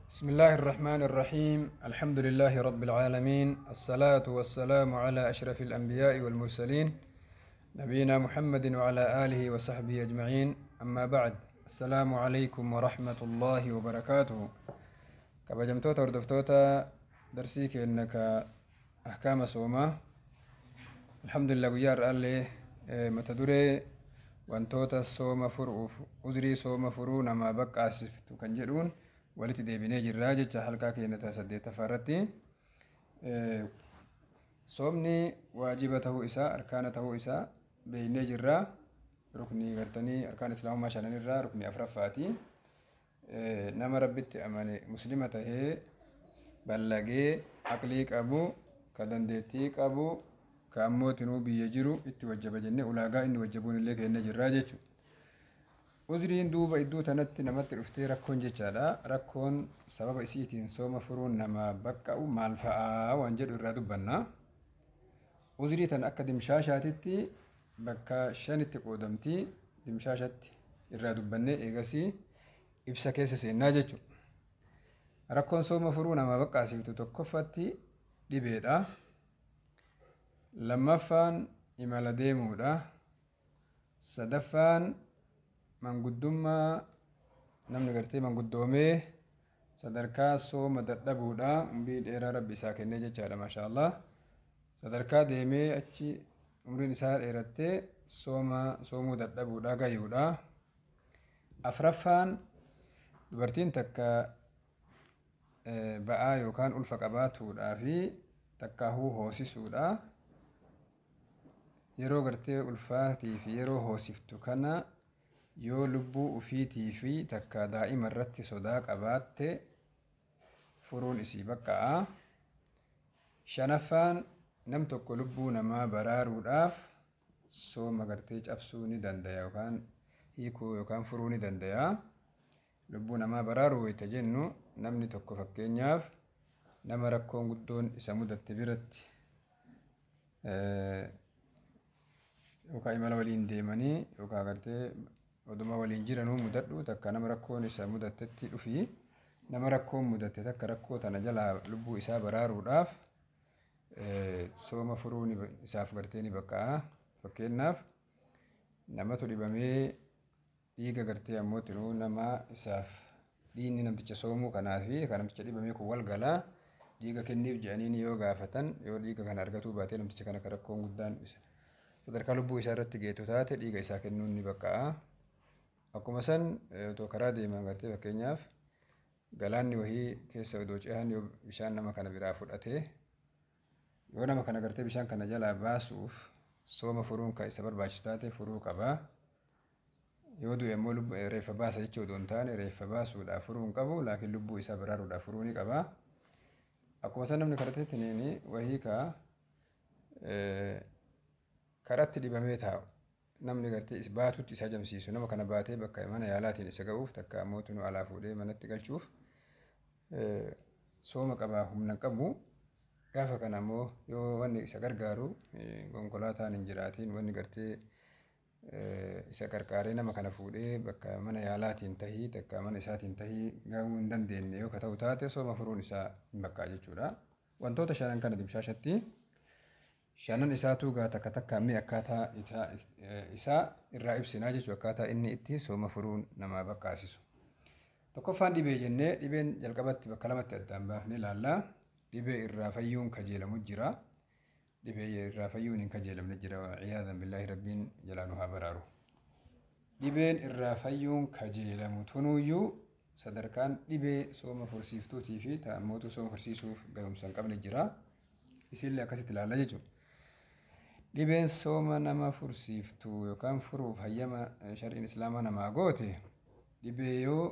بسم الله الرحمن الرحيم، الحمد لله رب العالمين، الصلاة والسلام على أشرف الأنبياء والمرسلين، نبينا محمد وعلى آله وصحبه أجمعين، أما بعد، السلام عليكم ورحمة الله وبركاته. Kabajamtoota hordoftoota darsii keenya ka ahkaama soomaa, alhamdulillah, guyyaa har'aallee mata duree wantoota sooma furuuf uzrii sooma furuu namaa baqqaasiftu kan jedhuun walitti deebinee jirraa jecha halkaa keenya ta 8ffaa irratti. Soomni waajiba ta'uu isaa, arkaana ta'uu isaa beeynee jirraa. Ruknii gartanii arkaan islaamummaa shananirraa ruknii afuraffaati. Nama Rabbitti amane, muslima tahee, ballagee, aqlii qabu, ka dandeettii qabu, ka ammootinuu biyya jiru itti wajjaba jennee ulaagaa inni wajjabuun illee kennee jirraa jechuudha. Uzriin duuba iddoo tanatti namatti dhuftee rakkoon jechaadha. Rakkoon sababa isiitiin sooma furuun nama baqqa'u maal fa'aa waan jedhu irraa dubbanna. Uzrii tan akka dimshaashaatitti bakka shanitti qoodamti. Dimshaashatti irraa dubbannee eegasii ibsa keessa seennaa jechuudha. Rakkoon sooma furuu nama baqqaasiftu tokkoffatti dhibeedha. Lammaffaan imala deemuudha. Sadaffaan manguddummaa, namni gartee manguddoomee sadarkaa sooma dadhabuudha. Umrii dheeraa Rabbi isaa kennee jechaadha, maashaallah. Sadarkaa deemee achi umriin isaa dheerattee sooma soomuu dadhabuudha gayuudha. Afraffaan dubartiin takka ba'aa yookaan ulfa qabaatuudhaa fi takkaahuu hoosisuudha. Yeroo gartee ulfaatii fi yeroo hoosiftu kana yoo lubbuu ufiitii fi takka daa'ima irratti sodaa qabaatte furuun isii baqqa'a. Shanaffaan nam tokko lubbuu namaa baraaruudhaaf sooma gartee cabsuu ni danda'a yookaan hiikuu yookaan furuu ni danda'a. Lubbuu namaa baraaruu wayita jennu, namni tokko fakkeenyaaf nama rakkoon guddoon isa mudatte biratti yookaan imala waliin deemanii yookaan gartee oduma waliin jiranuu mudadhu, takka nama rakkoon isa mudattetti dhufi, nama rakkoon mudatte takka rakkoo tana jalaa lubbuu isaa baraaruudhaaf sooma furuu isaaf gartee ni baqqa'a. Fakkeenyaaf namatu dhibamee dhiiga gartee ammoo tinuu nama isaaf dhiigni namticha soomuu kanaa fi kan namticha dhibamee kun wal galaa, dhiiga kenniif jedhanii yoo gaafatan, yoo dhiiga kana argatuu baatee namticha kana kan rakkoon guddaan sadarkaa lubbuu isaa irratti geetu taate, dhiiga isaa kennuun ni baqqa'a. Akkuma san otoo karaa deeman gartee fakkeenyaaf galaanni wahii keessa odoo ce'an yoo bishaan nama kana biraa fudhatee, yoo nama kana gartee bishaan kana jalaa baasuuf sooma furuun kan isa barbaachisu taate furuu qaba. Yoo du'e immoo reeffa baasa jechuu odoo hin taane, reeffa baasuudhaaf furuu hin qabu, laakiin lubbuu isaa baraaruudhaaf furuu ni qaba. Akkuma san namni karatee wahii ka karatti dhibamee taa'u, namni gartee baatutti isa jamsiisu, nama kana baatee bakka mana yaalaatiin isa ga'uuf takka ammoo nu alaa fuudhee manatti galchuuf sooma qabaa, humna qabu. Gaafa kana ammoo yoo wanni isa gargaaru konkolaataan hin jiraatiin, wanni gartee isa qarqaaree nama kana fuudhee bakka mana yaalaatiin tahii takka mana isaatiin tahii gahuu hin dandeenye yoo ka ta'u taate, sooma furuun isaa hin baqqaa jechuudha. Wantoota shanan kana dimshaashatti shanan isaatuu gaa takka takka mee akkaataa isaa irraa ibsinaa jechuudha, akkaataa inni itti sooma furuun namaa baqqaasisu. Tokkoffaan dhibee jennee, dhibeen jalqabatti bakka lamatti addaan baafnee ilaalla. Dhibee irraa fayyuun kajeelamu jira. Dhibee irraa fayyuun hin kajeelamne jira. Ciyaadan billaahi, Rabbiin jalaa nu haa baraaru. Dhibeen irraa fayyuun kajeelamu tunuyyuu sadarkaan dhibee sooma fursiiftuutii fi ta'ammootu sooma fursiisuuf gahumsa hin qabne jira. Isillee akkasitti ilaalla jechuudha. Dhibeen sooma nama fursiiftu yookaan furuuf hayyama shari'in islaamaa namaa goote, dhibee yoo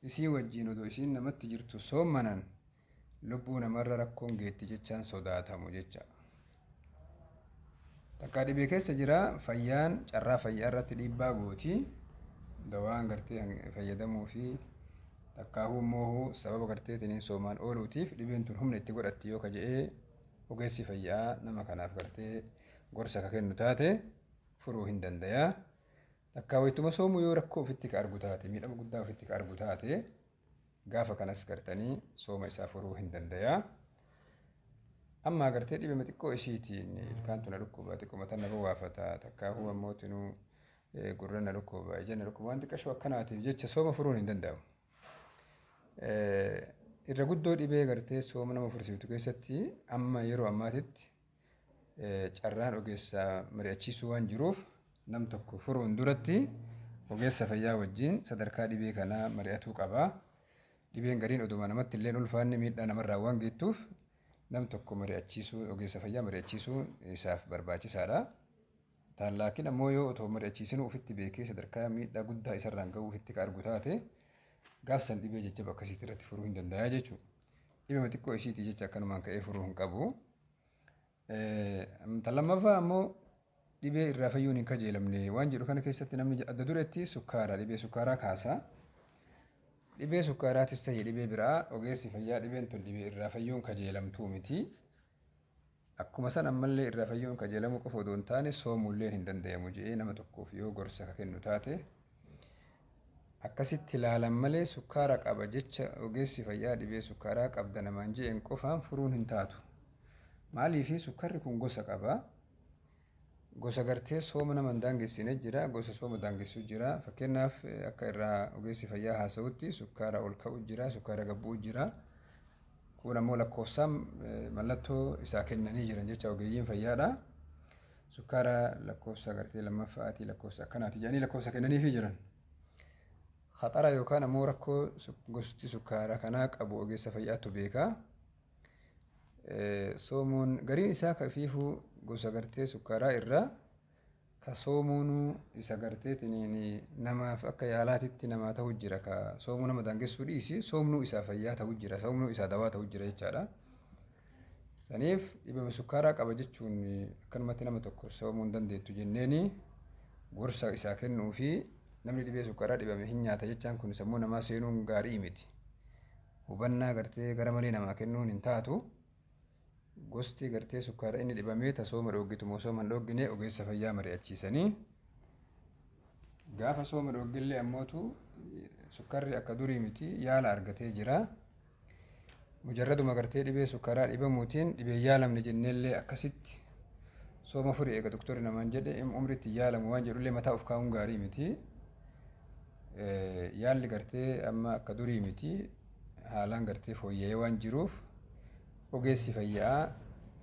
isii wajjin odoo isiin namatti jirtu soommanan lubbuu namarra rakkoon geetti jechaan sodaatamu jecha. Takkaa dhibee keessa jira, fayyaan carraa fayyaa irratti dhiibbaa gooti. Dawaan gartee fayyadamuu fi takkaahuu immoo sababa gartee soomaan ooluutiif dhibeen tun humna itti godhatti yoo ka je'ee ogeessi fayyaa nama kanaaf gartee gorsa ka kennu taate, furuu hin danda'a. Takkaa wayituma soomuu yoo rakkoo ofitti ka argu taate, miidhama guddaa ofitti ka argu taate, Gaafa kanas gartanii sooma isaa furuu hin dandayaa. Amma gartee dhibee xiqqoo isiitiin ilkaan tuna dhukkuba, xiqqoo mataan na bowwaafata, takkaahuu ammoo tinuu gurra na dhukkuba, ija na dhukkuba, waan xiqqashoo akkanaatiif jecha sooma furuun hin danda'amu. Irra guddoo dhibee gartee sooma nama fursiiftu keessatti amma yeroo ammaatitti carraan ogeessa mari'achiisuu waan jiruuf, nam tokko furuun duratti ogeessa fayyaa wajjin sadarkaa dhibee kanaa mari'atuu qaba. Dhibeen gariin oduma namatti illee ulfaanni miidhaa namarraa waan geettuuf, nam tokko mari'achiisuu, ogeessa fayyaa mari'achiisuun isaaf barbaachisaadha. Taan laakiin ammoo yoo otoo mari'achiisinuu ofitti beekee sadarkaa miidhaa guddaa isarraan ga'uu ofitti ka argu taate, gaafsan dhibee jajjaba akkasiitti irratti furuu hin danda'a jechuudha. Dhibee xiqqoo isiitii jecha akkanumaan ka'ee furuu hin qabu. Tan lammaffaa ammoo dhibee irraa fayyuun hin kajeelamne waan jedhu kana keessatti namni adda dureetti sukkaara, dhibee sukkaaraa kaasa. Dhibee sukkaaraatis ta'e dhibee biraa, ogeessi fayyaa dhibeen tun dhibee irraa fayyuun kajeelamtuu miti. Akkuma san ammallee irraa fayyuun kajeelamuu qofa odoo hin taane soomuulleen hin danda'amu jedhee nama tokkoof yoo gorsa ka kennu taate, akkasitti ilaalan malee sukkaara qaba jecha ogeessi fayyaa dhibee sukkaaraa qabda namaan je'een qofaan furuun hin taatu. Maaliifi sukkarri kun gosa qaba. Gosa gartee sooma nama hin daangessine jira, gosa sooma daangessu jira. Fakkeenyaaf akka irraa ogeessi fayyaa haasa'utti sukkaara ol ka'u jira, sukkaara gabbuu jira. Kun ammoo lakkoofsaan mallattoo isaa kennanii jiran jecha ogeeyyiin fayyaadha. Sukkaara lakkoofsa gartee lammaffaatii, lakkoofsa akkanaati jedhanii lakkoofsa kennaniifii jiran. Khaxara yookaan ammoo rakkoo gosti sukkaara kanaa qabu ogeessa fayyaatu beeka. Soomuun gariin isaa kafiifuu gosa gartee sukkaaraa irraa ka soomuunuu isa gartee tiniin namaaf akka yaalaatitti namaa ta'u jira, ka soomuu nama daangessuu dhiisi soomnuu isaa fayyaa ta'u jira, soomnuu isaa dawaa ta'u jira jechaadha. Saniif dhibama sukkaaraa qaba jechuun akkanumatti nama tokko soomuu hin dandeettu jenneeni gorsa isaa kennuu fi namni dhibee sukkaaraa dhibame hin nyaata jechaan kun sammuu namaa seenuun gaarii miti. Hubannaa gartee gara malee namaa kennuun hin taatu. Gosti gartee sukkaara inni dhibamee ta sooma dhooggitu moo sooma hin dhooggine ogeessa fayyaa mari'achiisanii, gaafa sooma dhooggillee ammootu sukkarri akka durii miti, yaala argatee jira. Mujarraduma gartee dhibee sukkaaraa dhibamuutiin dhibee yaalamne jenneellee akkasitti sooma furi eega doktorri namaan jedhe umritti yaalamu waan jedhullee mataa of kaa'uun gaarii miti. Yaalli gartee amma akka durii miti, haalaan gartee fooyya'ee waan jiruuf, ogeessi fayyaa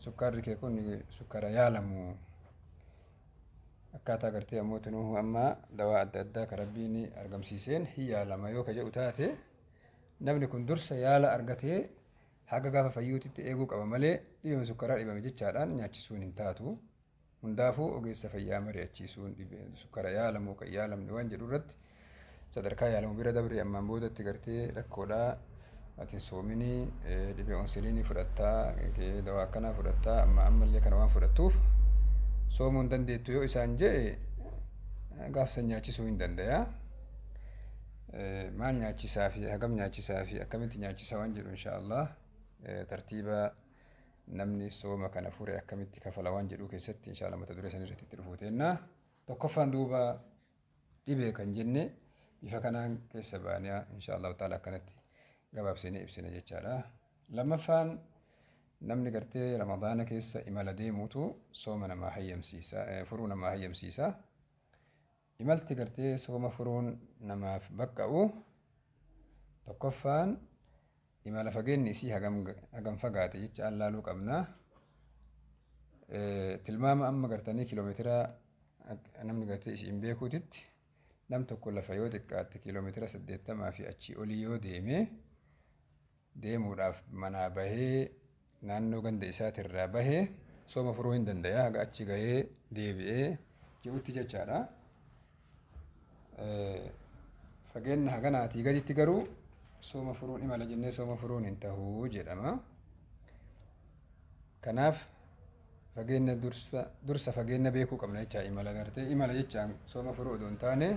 sukkaarri kee kun sukkaara yaalamu, akkaataa gartee ammoo tunuu amma dawaa adda addaa ka Rabbiin argamsiiseen hin yaalama yoo ka jedhu taate, namni kun dursa yaala argatee haga gaafa fayyuutitti eeguu qaba malee dhibee sukkaaraa dhibame jechaadhaan nyaachisuun hin taatu. Hundaafuu ogeessa fayyaa mari'achiisuun dhibee sukkaara yaalamuu kan yaalamne waan jedhu irratti sadarkaa yaalamu bira dabree ammaan boodatti gartee rakkoodhaa ati soominii dhibee onsiliinii fudhattaa, dawaa akkanaa fudhattaa, amma ammallee kana waan fudhattuuf soomuu hin dandeettu yoo isaan jedhe, gaafsan nyaachisuu hin danda'a. Maal nyaachisaa fi hagam nyaachisaa fi akkamitti nyaachisaa waan jedhu, inshaallah tartiiba namni sooma kana fure akkamitti kafala waan jedhu keessatti inshaallah mata duree san irratti itti dhufuu teenna. Tokkoffaan duuba dhibee kan jenne bifa kanaan keessa baanee inshaallah taala akkanatti gabaabsinee ibsine jechaadha. Lammaffaan namni gartee Ramadaana keessa imala deemuutu sooma namaa hayyamsiisa, furuu namaa hayyamsiisa. Imalti gartee sooma furuun namaaf baqqa'u tokkoffaan imala fageenyi isii hagam fagaate jecha laaluu qabna. Tilmaama amma gartanii kiiloomeetira namni gartee isiin beekuutitti, nam tokko lafa yoo xiqqaatte kiiloomeetira 80 fi achii olii yoo deeme, deemuudhaaf manaa bahee naannoo ganda isaatirraa bahee sooma furuu hin danda'a haga achi gahee deebi'ee ji'utti jechaadha. Fageenya haganaatii gaditti garuu sooma furuun imala jennee sooma furuun hin tahuu jedhama. Kanaaf fageenya dursa fageenya beekuu qabna jechaa. Imala gartee imala jechaan sooma furuu odoo hin taane,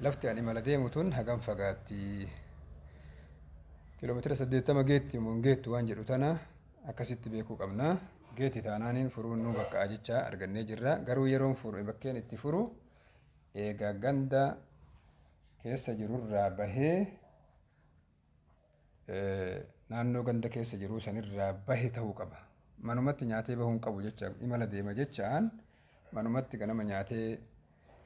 lafti an imala deemu tun hagam fagaatti, kiiloomeetira 80 geetti moo hin geettu waan jedhu tana akkasitti beekuu qabna. Geetti taanaaniin furuun nuu bakka'a jechaa argannee jirra. Garuu yeroon furu bakkeen itti furu eega ganda keessa jirurraa bahee naannoo ganda keessa jiruu sanirraa bahe ta'uu qaba. Manumatti nyaatee bahuu hin qabu jecha imala deema jechaan manumatti ganama nyaatee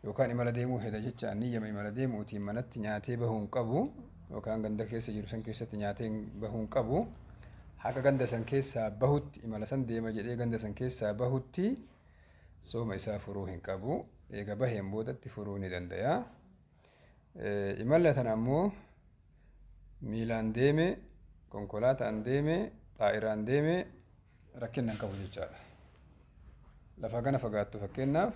yookaan imala deemuu heda jechaan niyyama imala deemuutiin manatti nyaatee bahuu hin qabu yookaan ganda keessa jiru san keessatti nyaatee bahuu hin qabu. Haga ganda san keessaa bahutti imala san deema jedhee ganda san keessaa bahutti sooma isaa furuu hin qabu. Eega baheen boodatti furuu ni danda'a. Imala tana ammoo miilaan deeme, konkolaataan deeme, xaa'iraan deeme rakkina hin qabu jechaadha. Lafa kana fagaattu fakkeenyaaf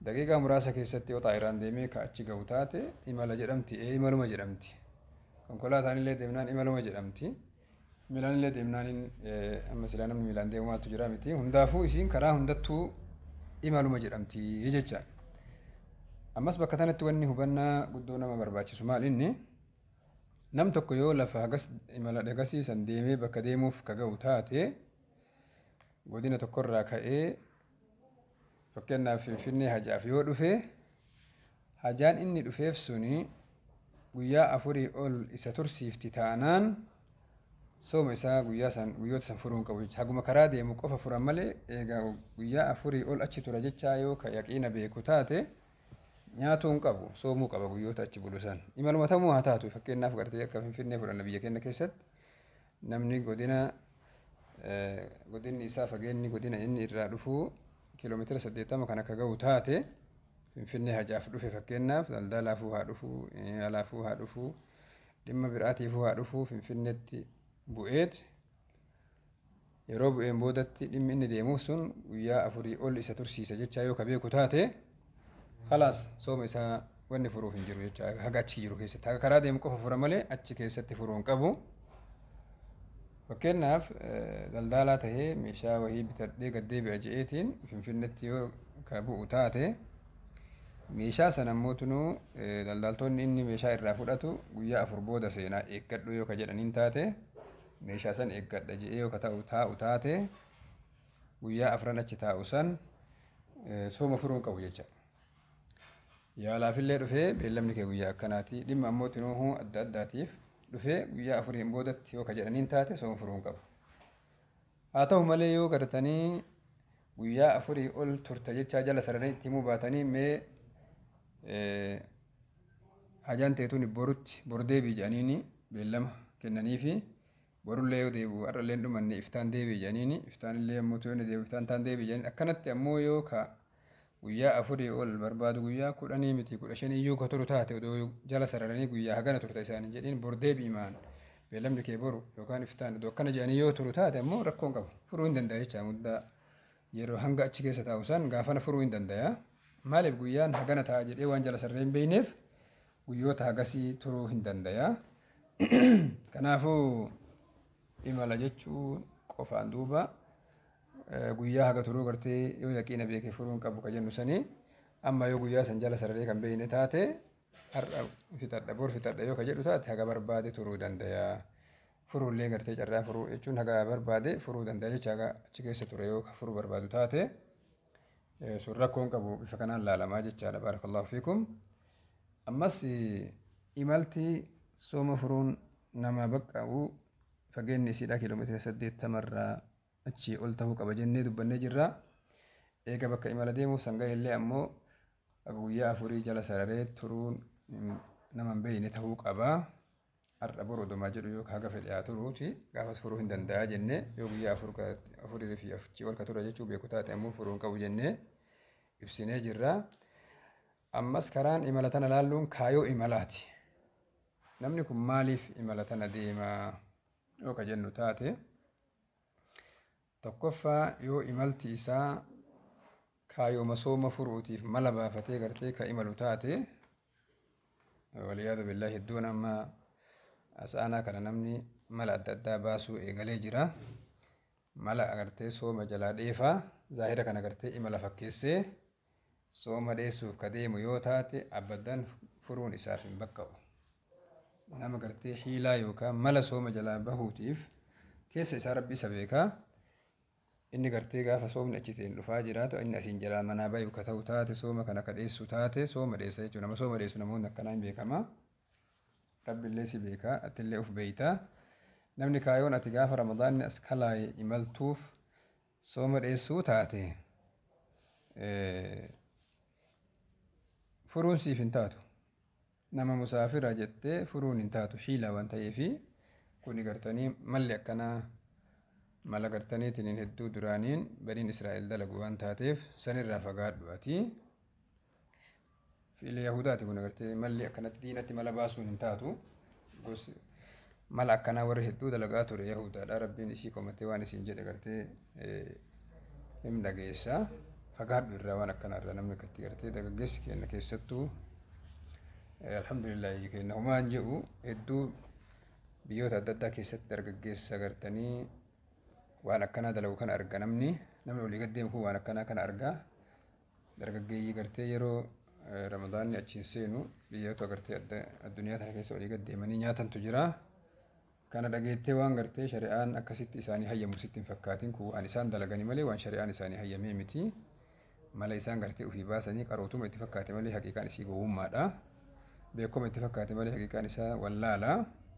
daqiiqaa muraasa keessatti yoo xaa'iraan deemee ka achi gahu taate imala jedhamti. Imaluma jedhamti. Konkolaataan illee deemnaan imaluma jedhamti. Miilaan illee deemnaan amma silaa namni miilaan deemu maaltu jira miti. Hundaafuu isiin karaa hundattuu imaluma jedhamti jecha. Ammas bakka kanatti wanni hubannaa guddoo nama barbaachisu maal inni nam tokko yoo lafa hagas imala hagasii san deemee bakka deemuuf ka gahu taate godina tokkorraa ka'ee fakkeenyaaf Finfinnee hajaaf yoo dhufe hajaan inni dhufeef suni guyyaa 4 ol isa tursiifti taanaan sooma isaa guyyaa san guyyoota san furuu hin qabu jecha. Haguma karaa deemu qofa furan malee egaa guyyaa 4 ol achi tura jechaa yoo ka yaqiina beeku taate nyaatuu hin qabu, soomuu qaba guyyoota achi bulu san. Imaluma tamuu haa taatu fakkeenyaaf gartee akka Finfinnee fudhanna biyya keenya keessatti namni godina godinni isaa fageenyi godina inni irraa dhufu kiiloomeetira 80 kan akka gahu taate Finfinnee hajaaf dhufe fakkeenyaaf daldalaafuu haa dhufu, alaafuu haa dhufu, dhimma biraatiifuu haa dhufu Finfinneetti bu'eet yeroo bu'een boodatti dhimmi inni deemuuf sun guyyaa 4 ol isa tursiisa jechaa yoo ka beeku taate khalaas sooma isaa wanni furuuf hin jiru jecha haga achi jiru keessatti haga karaa deemu qofa fura malee achi keessatti furuu hin qabu. Fakkeenyaaf daldalaa tahee meeshaa wayii bitadhee gad deebi'a je'eetiin Finfinneetti yoo ka bu'u taate meeshaa sana ammoo tunuu daldaltoonni inni meeshaa irraa fudhatu guyyaa 4 booda seenaa eeggadhu yoo ka jedhaniin taate meeshaa san eeggadha je'ee yoo ka taa'u taate guyyaa 4 achi taa'u san sooma furuu hin qabu jecha. Yaalaafillee dhufee beellamni kee guyyaa akkanaati dhimma ammoo tunuu adda addaatiif dhufee guyyaa 4 boodatti yoo ka jedhaniin taate sooma furuu hin qabu. Haa ta'u malee yoo gartanii guyyaa 4 ol turta jechaa jala sararanii itti himuu baatanii mee hajaan teetuun borutti bor deebii jedhaniini beellama kennaniifi borullee yoo deebi'u har'allee hin dhumanne iftaan deebii jedhaniini iftaanillee ammoo yoo inni deebi'u iftaan taan deebii jedhaniin akkanatti ammoo yoo ka guyyaa 4 ol barbaadu guyyaa 10 miti 15 iyyuu ka turu taate odoo jala sararanii guyyaa hagana turta isaanii jedhiin bor deebiimaan beellamni kee boru yookaan iftaan odoo akkana jedhanii yoo turu taate ammoo rakkoo hin qabu furuu hin danda'a jecha muddaa yeroo hanga achi keessa taa'u san gaafana furuu hin danda'a. Maaliif guyyaan hagana ta'a jedhee waan jala sararee hin beekneef guyyoota hagasii turuu hin danda'a. Kanaafuu imala jechuun qofaan duuba guyyaa haga turuu gartee yoo yaqiina beekee furuu hin qabu ka jennu sanii amma yoo guyyaa san jala sararee kan beekne taate har'a fixadha bor fixadha yoo ka jedhu taate haga barbaade turuu danda'a. Furuullee gartee carraa furuu jechuun haga barbaade furuu danda'a jecha haga achi keessa ture yoo furuu barbaadu taate sun rakkoo hin qabu bifa kanaan laalamaa jechaadha. Baarakallahu fiikum. Ammas imalti sooma furuun nama baqqa'u fageenyi isiidhaa kiiloomeetira 80 irraa achii ol ta'uu qaba jennee dubbannee jirra. Eega bakka imala deemuuf san ga'e illee ammoo guyyaa 4 jala sararee turuun nama hin beekne ta'uu qaba. Har'a boru odomaa jedhu yoo haga fedhe haa turuuti gaafas furuu hin danda'a jennee yoo guyyaa 4 fi achii ol ka tura jechuu beeku taate ammoo furuu hin qabu jennee ibsinee jirra. Ammas karaan imala tana laalluun kaayoo imalaati. Namni kun maaliif imala tana deemaa yoo ka jennu taate tokkoffaa yoo imalti isaa kaayoo sooma furuutiif mala baafatee gartee ka imalu taate waliyaadu billaahi hedduun amma asaanaa kana namni mala adda addaa baasuu eegalee jira. Mala agartee sooma jalaa dheefaa zaahira kana agartee imala fakkeessee sooma dheessuuf ka deemu yoo taate abaddan furuun isaaf hin baqqa'u. Nama gartee hiilaa yookaan mala sooma jalaa bahuutiif keessa isaa rabbi isa beekaa. Inni gartee gaafa soomni achi ta'een dhufaa jiraatu inni asiin jalaa manaa bayu ka ta'u taate sooma kana ka dheessu taate sooma dheessa jechuudha. Nama sooma dheessu namoonni akkanaa hin beekama. Rabbi illee si beekaa atillee of beeytaa. Namni kaayoon ati gaafa Ramadaanni as kalaaye imaltuuf sooma dheessuu taate furuun siif hin taatu. Nama musaafira jettee furuun hin taatu hiila waan ta'eefi kuni gartanii malli akkanaa mala gartaniitiin hedduu duraaniin baniin Israa'el dalagu waan taateef sanirraa fagaadhu ati. Fiila Yahudaati kun agartee malli akkanatti diinatti mala baasuun hin taatu. Mala akkanaa warri hedduu dalagaa ture Yahudaadha. Rabbiin isii komatee waan isiin jedhe gartee hin dhageessa. Fagaadhu irraa waan akkanaa irraa namni akkatti gartee dargaggeessi keenya keessattuu alhamdulillahi keenya homaan jedhu hedduu biyyoota adda addaa keessatti dargaggeessa gartanii waan akkanaa dalagu kana arga namni olii gad deemu kun waan akkanaa kana arga. Dargaggeeyyii gartee yeroo Ramadaanni achiin seenu biyyoota gartee addunyaa tana keessa olii gad deemanii nyaatantu jira. Kana dhageettee waan gartee shari'aan akkasitti isaanii hayyamu sitti hin fakkaatin kun waan isaan dalaganii malee waan shari'aan isaanii hayyamee miti. Mala isaan gartee ofii baasanii qarootuma itti fakkaate malee haqiiqaan isii gowwummaadha. Beekoma itti fakkaate malee haqiiqaan isaa wallaala.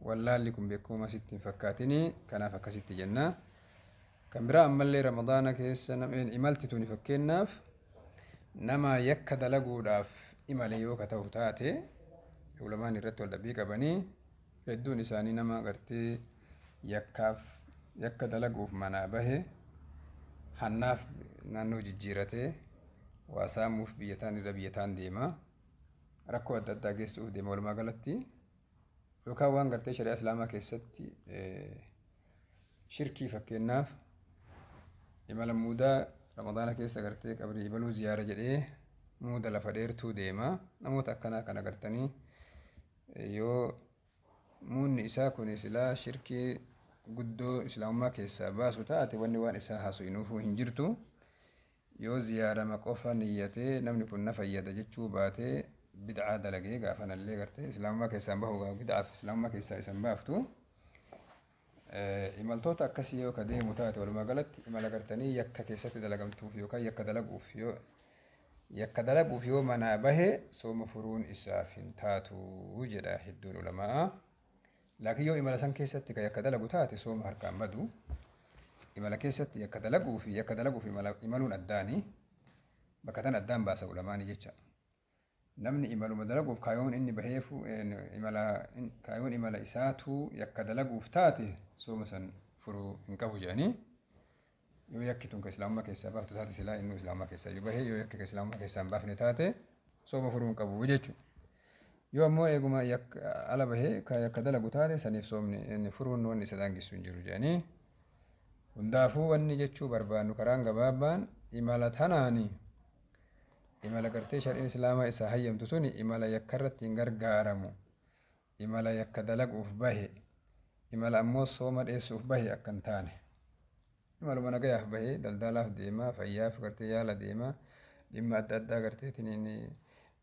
Wallaalli kun beekoma sitti hin fakkaatini kanaaf akkasitti jenna. Kan biraa ammallee Ramadaana keessa namni imalti tuni fakkeenyaaf nama yakka dalaguudhaaf imale yoo ka ta'u taate ulamaan irratti wal dhabbii qabanii hedduun isaanii nama gartee yakkaaf yakka dalaguuf manaa bahe hannaaf naannoo jijjiiratee waa saamuuf biyya taan irra biyya taan deema rakkoo adda addaa geessuuf deema walumaa galatti yookaan waan gartee shari'aa islaamaa keessatti shirkii fakkeenyaaf imala muudaa Ramadaana keessa gartee qabrii ibaluu ziyaara jedhee muuda lafa dheertuu deema. Namoota akkanaa kana gartanii yoo muunni isaa kun silaa shirkii guddoo islaamummaa keessaa baasu taate wanni waan isaa haasofnuufuu hin jirtu. Yoo ziyaarama qofa niyyatee namni kun na fayyada jechuu baatee bid'aa dalagee gaafanallee gartee islaamummaa keessaa bahu bid'aaf islaamummaa keessaa isan baaftu. Imaltoota akkasii yoo ka deemu taate walumaa galatti imala gartanii yakka keessatti dalagamtuuf yookaan yakka dalaguuf yoo manaa bahe sooma furuun isaaf hin taatu jedha hedduun ulamaa. Laakiin yoo imala san keessatti ka yakka dalagu taate sooma harkaan badu. Imala keessatti yakka dalaguu fi yakka dalaguuf imaluun addaani bakka tan addaan baasa ulamaani jecha. Namni imaluma dalaguuf kaayoon inni baheefu imala kaayoon imala isaatu yakka dalaguuf taate sooma san furuu hin qabu jedhanii yoo yakki tun ka islaamummaa keessaa baaftu taate silaa inni islaamummaa keessaa yoo bahe yoo yakki ka islaamummaa keessaa hin baafne taate sooma furuu hin qabu jechuudha. Yoo ammoo eeguma yakka ala bahee ka yakka dalagu taate saniif soomni inni furuun wanni isa daangessu hin jiru jedhanii hundaafuu wanni jechuu barbaannu karaan gabaabaan imala tanaani imala gartee shari'in islaamaa isaa hayyamtu tuni imala yakka irratti hin gargaaramu imala yakka dalaguuf bahe imala ammoo sooma dheessuuf bahe akka hin taane imaluma nagayaaf bahe daldalaaf deema fayyaaf gartee yaala deema dhimma adda addaa garteetiin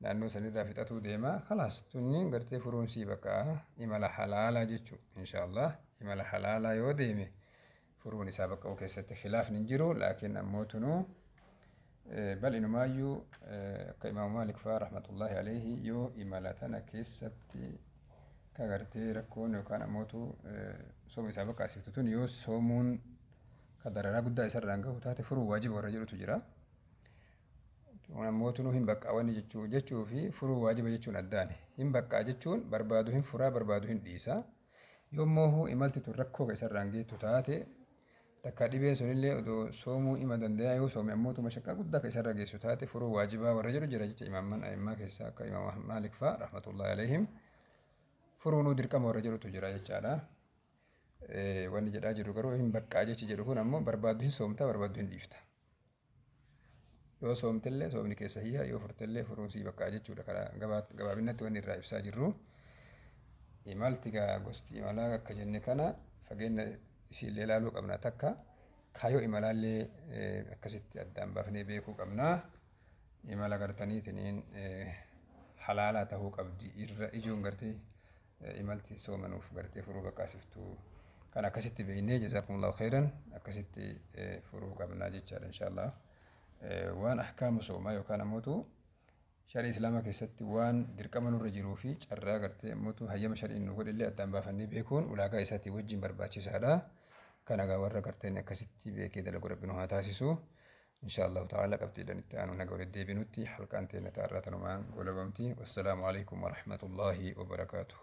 naannoo sanirraa fixatuu deema khalaas tunni gartee furuun sii bakka imala halaalaa jechuu inshaallah imala halaalaa yoo deeme furuun isaa bakka keessatti khilaafni hin jiru laakiin ammoo tunuu bal inumaayyuu akka imaamu Maalik fa'aa rahmatullahi alayhi yoo imala tana keessatti ka gartee rakkoon yookaan ammootu sooma isaa bakka asiftu tun yoo soomuun ka dararaa guddaa isarraan gahu taate furuu waajiba warra jedhutu jira. Ammootu hin baqqaa wanni jechuu fi furuu waajiba jechuun addaani. Hin baqqaa jechuun barbaadu hin furaa barbaadu hin dhiisa. Yommuu imalti tun rakkoo ka isarraan geettu taate takka dhibeen sunillee odoo soomuu ima danda'a yoo soome ammootu mashaqqaa guddaa ka isarra geessu taate furuu waajibaa warra jedhu jira jecha imaamman a'immaa keessaa akka imaam Maalik fa'aa rahmatullahi alayhim furuunuu dirqama warra jedhutu jira jechaadha. Wanni jedhaa jiru garuu hin baqqaa jechi jedhu kun ammoo barbaaddu hin soomta barbaaddu hin dhiifta. Yoo soomtellee soomni keessa hiyya yoo furtellee furuun sii baqqaa jechuudha karaa gabaabinatti wanni irraa ibsaa jirru. Imalti gaa gosti imalaa akka jenne kana fageenya isiillee ilaaluu qabna takka kaayyoo imalaallee akkasitti addaan baafnee beekuu qabna. Imala gartaniitiin halaalaa ta'uu qabdi irra ijoon gartee imalti soomanuuf gartee furuu baqqaasiftuu kan akkasitti beeknee jazaakumullahu khairan akkasitti furuu qabna jechaadha inshaallah. Waan ahkaama soomaa yookaan ammootu Sharii Islaamaa keessatti waan dirqama nurra jiruu fi carraa gartee ammoo hayyama shariin nu godhe illee addaan baafannee beekuun ulaagaa isaatii wajjin barbaachisaadha. Kana egaa warra garteen akkasitti beekee dalagu Rabbi nu haa taasisu. Insha Allahu ta'ala qabxiidhaan itti aanu naga walitti deebinutti halqaan teenya ta'arraa tanumaan goolabamti. Wassalaamu alaikum warahmatullaahi wabarakaatuh.